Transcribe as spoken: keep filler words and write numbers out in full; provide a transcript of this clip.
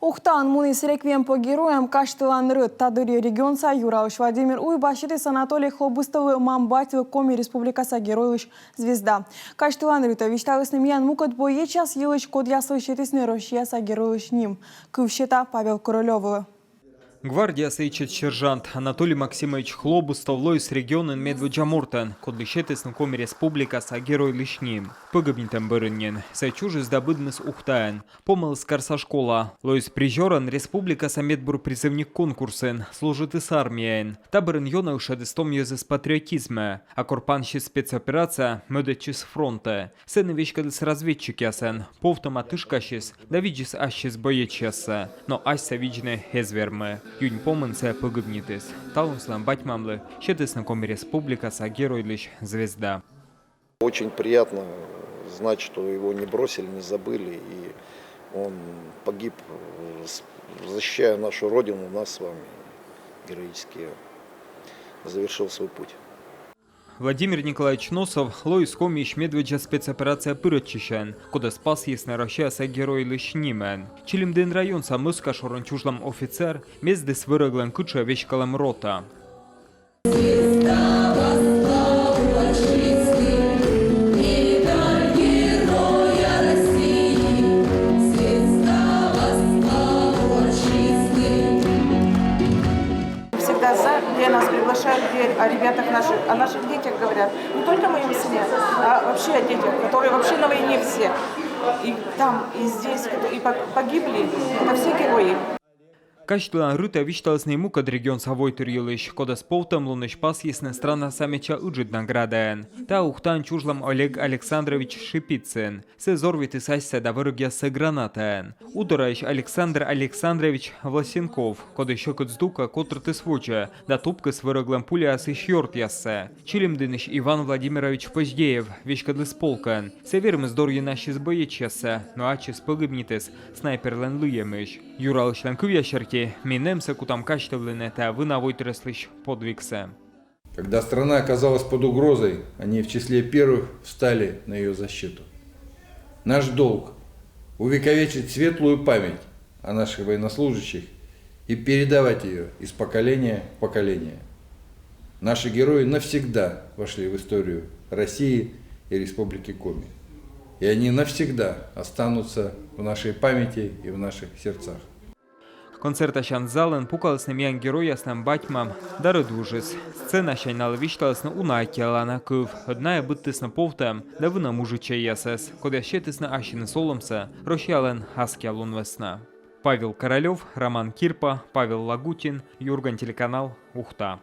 Ухтаын муніс «Реквием по героям» казьтылан рыт. Та дырйи регионса Юралысь Владимир Уйба сетіс Анатолий Хлобыстовлы, мам-батьлы, Коми Республикаса Геройлысь звезда. Казьтылан рытӧ висьталісны миян мукӧд боецъяс йылысь, кодъяслы сетісны Россияса Геройлысь ним. Кыв сета Павел Королёвлы. Гвардияса ичӧт сержант Анатолий Максимович Хлобыстов лоис регионын медводдза мортӧн, кодлы сетісны Коми Республикаса Геройлысь ним. Пӧгибнитӧм бӧрын нин сійӧ чужис да быдмис Ухтаын. Помаліс карса школа, лоис призёрӧн республикаса медбур призывник конкурсын, служитіс армияын. Та бӧрын ёна ышӧдіс том йӧзӧс патриотизмӧ, а кор пансис спецоперацияӧ, мӧдӧдчис фронтӧ. Сэні веськӧдліс разведчикъясӧн, повтӧма тышкасис да видзис ассьыс боецъяссӧ, но асьсӧ видзны эз вермы. Юнь помын сійӧ пӧгибнитіс. Талун сылӧн бать-мамлы сетісны Коми Республикаса Геройлысь звезда. Очень приятно знать, что его не бросили, не забыли, и он погиб, э, с-, защищая нашу Родину, нас с вами, героически завершил свой путь. Владимир Николаевич Носов лоис Комиысь медводдза спецоперацияӧ пырӧдчысьӧн, кодӧс пасйисны Россияса Геройлысь нимӧн. Чилимдін районса Мӧскашорын чужлӧм офицер мездіс вӧрӧглӧн кытшӧ веськалӧм рота. Всегда за, где нас приглашают, где о ребятах наших, о наших детях говорят. Не только о моем сыне, а вообще о детях, которые вообще на войне все. И там, и здесь, и по- погибли. Это все герои. Казьтылан рытӧ висьталісны мукӧд регионса войтыр йылысь, кодӧс повтӧмлунысь пасйисны странаса медся ыджыд наградаӧн. Та Ухтаын чужлӧм Олег Александрович Шипицын. Сійӧ взорвитіс асьсӧ да вӧрӧгъяссӧ гранатаӧн. Удораысь Александр Александрович Власенков, коді сьӧкыд здукӧ котыртіс водзӧ да тупкис вӧрӧглӧн пуляясысь ёртъяссӧ. Чилимдінысь Иван Владимирович Поздеев веськӧдліс полкӧн. Сійӧ вермис дорйыны ассьыс боецъяссӧ, но ачыс пӧгибнитіс снайперлӧн лыемысь. Юралысьлӧн кывъяс серти, ми нэмсӧ кутам казьтывлыны та вына войтыръяслысь подвигсӧ. Когда страна оказалась под угрозой, они в числе первых встали на её защиту. Наш долг — увековечить светлую память о наших военнослужащих и передавать её из поколения в поколение. Наши герои навсегда вошли в историю России и Республики Коми. И они навсегда останутся в нашей памяти и в наших сердцах. Концертасян залын пукалісны миян геройяслӧн бать-мам да рӧдвужыс. Сценасянь налы висьталісны уна ӧтиалана кыв, ӧд найӧ быдтісны повтӧм да вына мужичӧйясӧс, кодъяс сетісны ассьыныс олӧмсӧ Россиялӧн аскиа лун вӧсна. Павел Королёв, Роман Кирпа, Павел Лагутин, «Юрган» телеканал, Ухта.